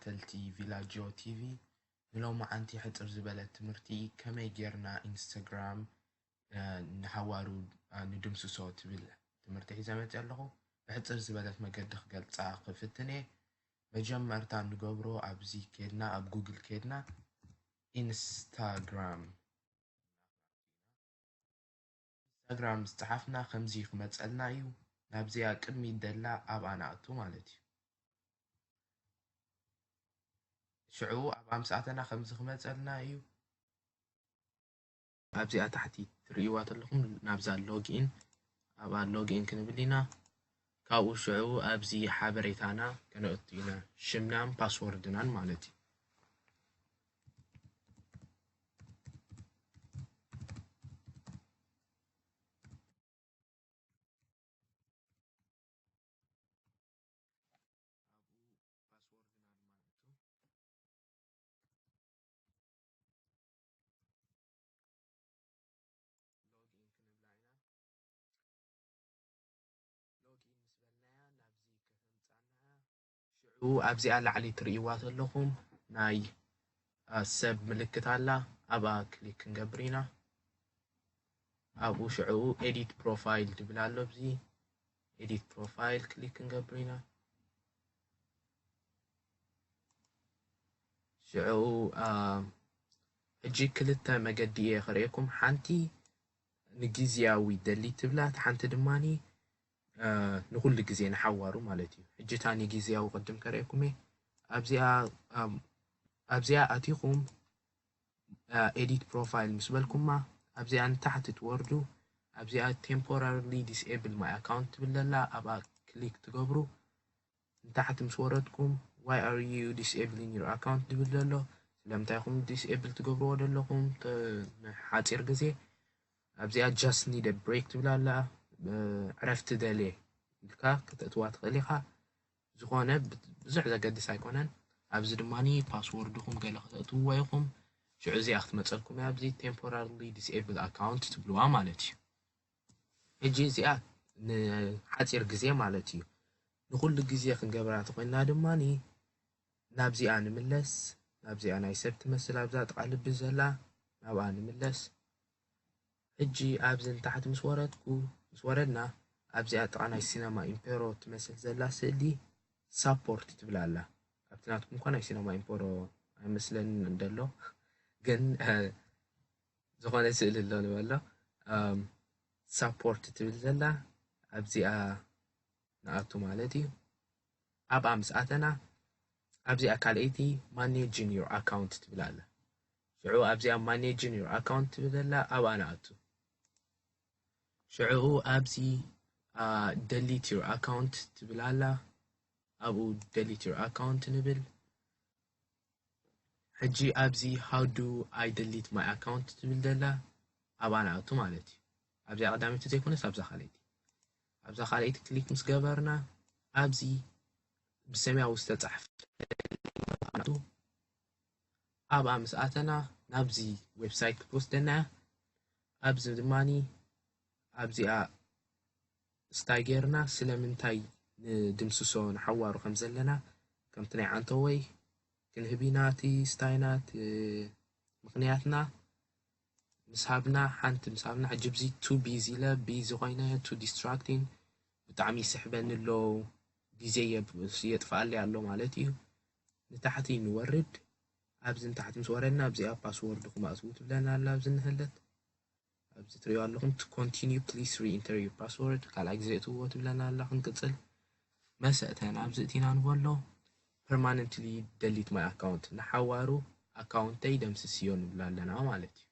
ተኸታተልቲ ቪላጆ ቲቪ፣ ንሎማዓንቲ ሕጽር ዝበለት ትምህርቲ ከመይ ጌርና ኢንስታግራም፣ እ፣ ንሓዋሩ፣ እ፣ ንድምስሶ ትብል ትምህርቲ ሒዘ መጽእ ኣለኹ። ብሕጽር ዝበለት መገዲ ክገልጻ ክፍትን እየ። መጀመርታ ንገብሮ ኣብዚ ኬድና፣ ኣብ ጉግል ኬድና ኢንስታግራም ኢንስታግራም ዝጸሓፍና ከምዚ ክመጸልና እዩ። ናብዚኣ ቅድሚት ደላ ኣብኣ ንኣቱ ማለት እዩ። ሽዑ ኣብኣ ምስ ኣተና ከምዚ ክመጸልና እዩ። ኣብዚኣ ታሕቲ ትርእይዋ ዘለኹም ናብዛ ሎግኢን፣ ኣብኣ ሎግኢን ክንብል ኢና። ካብኡ ሽዑ ኣብዚ ሓበሬታና ከነእቱ ኢና፣ ሽምናን ፓስወርድናን ማለት እዩ። ሽዑ ኣብዚኣ ላዕሊ ትርእይዋ ዘለኹም ናይ፣ እ፣ ሰብ ምልክት ኣላ፣ ኣብኣ ክሊክ ክንገብር ኢና። ኣብኡ ሽዑ ኤዲት ፕሮፋይል ዝብል ኣሎ፣ ኣብዚ ኤዲት ፕሮፋይል ክሊክ ክንገብር ኢና። ሽዑ፣ እ፣ ሕጂ ክልተ መገዲ እየ ከርእየኩም። ሓንቲ ንግዝያዊ ደሊት ትብላ፣ እታ ሓንቲ ድማኒ፣ እ፣ ንኹሉ ግዜ ንሓዋሩ ማለት እዩ። ሕጂ እታ ንግዝያዊ ቅድም ከርእየኩም እየ። ኣብዚኣ፣ እም፣ ኣብዚኣ ኣቲኹም፣ እ፣ ኤዲት ፕሮፋይል ምስ በልኩማ፣ ኣብዚኣ ንታሕቲ ትወርዱ፣ ኣብዚኣ ቴምፖራሪሊ ዲስኤብል ማይ ኣካውንት ትብል ዘላ፣ ኣብኣ ክሊክ ትገብሩ። ንታሕቲ ምስ ወረድኩም፣ "Why are you disabling your account?" ዝብል ዘሎ፣ ስለምንታይ ኢኹም ዲስኤብል ትገብርዎ ዘለኹም? ተ-፣ ንሓጺር ግዜ ኣብዚኣ just need a break ትብል ኣላ፣ እ፣ ዕረፍቲ ደልየ ኢልካ ክተእትዋ ትኽእል ኢኻ። ዝኾነ ብ-፣ ብዙሕ ዘገድስ ኣይኮነን። ኣብዚ ድማኒ ፓስወርድኹም ገለ ክተእትውዎ ኢኹም። ሽዑ እዚኣ ክትመጸልኩም እያ፣ ኣብዚ ቴምፖራሪሊ ዲስኤብል ኣካውንት ትብልዋ ማለት እዩ። ሕጂ እዚኣ ንሓጺር ግዜ ማለት እዩ። ንኹሉ ግዜ ክንገብራ ተኾይንና ድማኒ ናብዚኣ ንምለስ። ናብዚኣ ናይ ሰብ ትመስል ኣብዛ ጥቓ ልቢ ዘላ ናብኣ ንምለስ። ሕጂ ኣብዚ ንታሕቲ ምስ ወረድኩ፣ ምስ ወረድና፣ ኣብዚኣ ጥቓ ናይ ሲነማ ኢምፔሮ ትመስል ዘላ ስእሊ ሳፖርት ትብል ኣላ። ኣብቲ ናትኩም እኳ ናይ ሲነማ ኢምፔሮ ኣይመስለንን እንደሎ፣ ግን፣ እ፣ ዝኾነ ስእሊ ኣሎ ንበሎ። እም፣ ሳፖርት ትብል ዘላ ኣብዚኣ ንኣቱ ማለት እዩ። ኣብኣ ምስ ኣተና፣ ኣብዚኣ ካልኣይቲ ማኔጅን ዩር ኣካውንት ትብል ኣላ። ሽዑ ኣብዚኣ ማኔጅን ዩር ኣካውንት ትብል ዘላ ኣብኣ ንኣቱ። ሽዑ ኣብዚ፣ አ፣ ደሊት ዩር ኣካውንት ትብል ኣላ። ኣብኡ ደሊት ዩር ኣካውንት ንብል። ሕጂ ኣብዚ ሃው ዱ ኣይ ደሊት ማይ ኣካውንት ትብል ዘላ ኣብኣ ንኣቱ ማለት እዩ። ኣብዚኣ ቀዳመይቲ ዘይኮነስ ኣብዛ ካልኣይቲ። ኣብዛ ካልኣይቲ ክሊክ ምስ ገበርና ኣብዚ ብሰማያዊ ዝተጻሕፈ ኣብኣ ምስ ኣተና ናብዚ ዌብሳይት ክትወስደና እያ። ኣብዚ ድማኒ ኣብዚኣ ስታይ ጌርና ስለምንታይ ንድምስሶ ንሓዋሩ ከም ዘለና ከምቲ ናይ ዓንተወይ ክንህብ ኢና እቲ ስታይና፣ እቲ ምኽንያትና። ምስ ሃብና፣ ሓንቲ ምስ ሃብና፣ ሕጂ ብዚ ቱ ቢዚ ኢለ፣ ቢዚ ኮይነ፣ ቱ ዲስትራክቲንግ፣ ብጣዕሚ ይስሕበኒ ኣሎ፣ ግዜ የብ-፣ የጥፍኣለይ ኣሎ ማለት እዩ። ንታሕቲ ንወርድ። ኣብዚ ንታሕቲ ምስ ወረድና፣ ኣብዚኣ ፓስወርድኹም ኣእትዉ ትብለና ኣላ፣ ኣብዚ እንሀለት። ኣብዚ ትሪኦ ኣለኹም፣ to continue, please re-enter your password፣ ካልኣይ ግዜ እትዎ ትብለና ኣላ፣ ክንቅጽል። መሰእተን ኣብዚ እቲና ንበሎ፣ permanently delete my account፣ ንሓዋሩ ኣካውንተይ ደምስስዮ ንብላ ኣለና ማለት እዩ።